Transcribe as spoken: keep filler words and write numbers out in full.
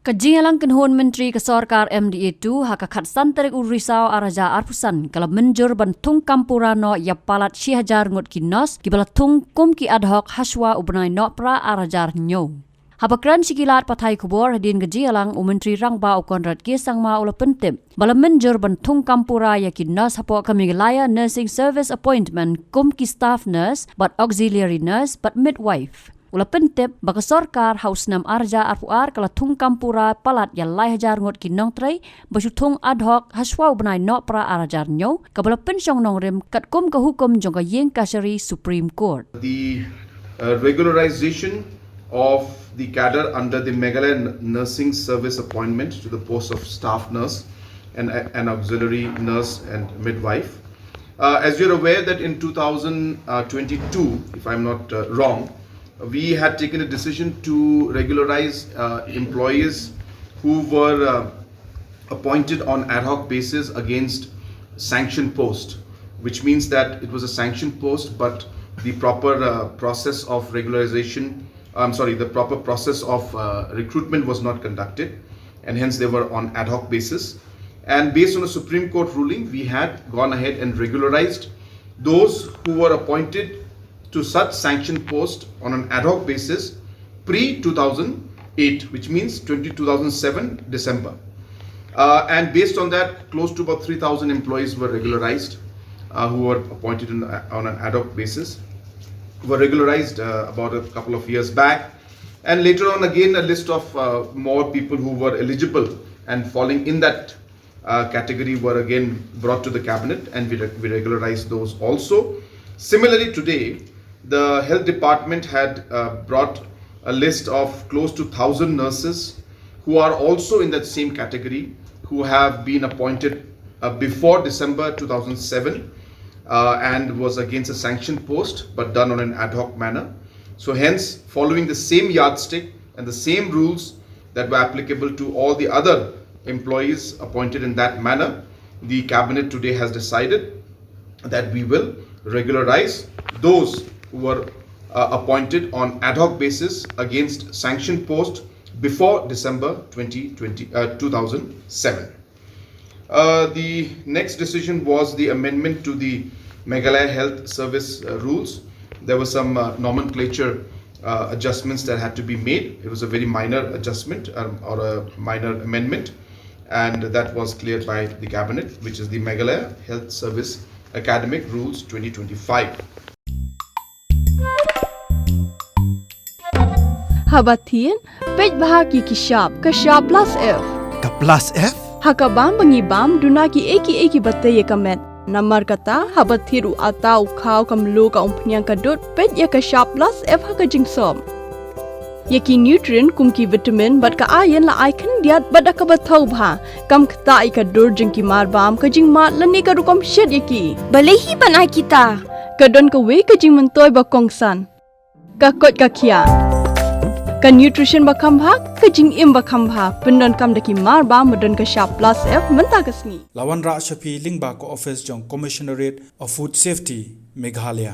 Ka jingïalang kynhun myntri ka sorkar M D A two ha ka khatsan tarik u Risaw ar hajar arphew san ka la mynjur ban thung kam pura noh ïa palat shi hajar ngut ki nurse kiba la thung kum ki ad hoc hashwa u bnai Nohprah ar hajar hynñiew. Haba kren sha ki lad pathai khubor hadien ka jingïalang, u Myntri Rangbah u Conrad K Sangma u la pyntip ba la mynjur ban thung kam pura ïa ki nurse hapoh ka Meghalaya Nursing Service Appointment kum ki staff nurse bad auxiliary nurse bad midwife. U la pyntip ba ka sorkar ha u snem ar hajar arphew ar ka la thung kam pura palat ïa lai hajar ngut ki nongtrei ba shu thung ad hoc hashwa u bnai Nohprah ar hajar hynñiew, kaba la pynshong nongrim katkum ka hukum jong ka ïing kashari Supreme Court. The uh, regularization of the cadre under the Meghalaya N- Nursing Service Appointment to the post of staff nurse and an auxiliary nurse and midwife. Uh, as you're aware that in two thousand twenty-two, if I'm not uh, wrong, we had taken a decision to regularize uh, employees who were uh, appointed on ad hoc basis against sanction post, which means that it was a sanction post, but the proper uh, process of regularization, I'm sorry, the proper process of uh, recruitment was not conducted, and hence they were on ad hoc basis. And based on a Supreme Court ruling, we had gone ahead and regularized those who were appointed to such sanction post on an ad hoc basis pre two thousand eight, which means twenty, two thousand seven December. Uh, and based on that, close to about three thousand employees were regularized uh, who were appointed in, on an ad hoc basis, were regularized uh, about a couple of years back. And later on, again, a list of uh, more people who were eligible and falling in that uh, category were again brought to the cabinet, and we, re- we regularized those also. Similarly, today, the health department had uh, brought a list of close to one thousand nurses who are also in that same category, who have been appointed uh, before December two thousand seven uh, and was against a sanction post, but done on an ad hoc manner. So, hence, following the same yardstick and the same rules that were applicable to all the other employees appointed in that manner, the cabinet today has decided that we will regularize those who were uh, appointed on ad hoc basis against sanction post before December twenty twenty, uh, two thousand seven. Uh, the next decision was the amendment to the Meghalaya Health Service uh, rules. There were some uh, nomenclature uh, adjustments that had to be made. It was a very minor adjustment um, or a minor amendment, and that was cleared by the cabinet, which is the Meghalaya Health Service Academic Rules twenty twenty-five. Haba thied, peit bha ki ki shap, ka shap plus F. Ka plus F? Ha ka bam ba ngi bam, duna ki ei ki ei ki ba tei ïa ka met. Namar kata, haba thied u ata u khaw ka mluh ka umphniang ka dud, peit ïa ka shap plus F ha ka jingsop. Ïa ki nutrient kum ki vitamin bad ka iron la ai khyndiat bad da kaba thaw bha. Kam ktah ïa ka dur jong ki mar bam, ka jingmad lane ka rukom shet ïa ki. Balei hi ban ai kita? Ka don kawei ka jingmyntoi ba kongsan. Ka koit ka khiah. Ka nutrition ba kham bha, ka jingim ba kham bha. Pyndonkam da ki mar bam ba don ka shap plus F mynta ka sngi. La wanrah sha phi lyngba ka office jong Commissionerate of Food Safety, Meghalaya.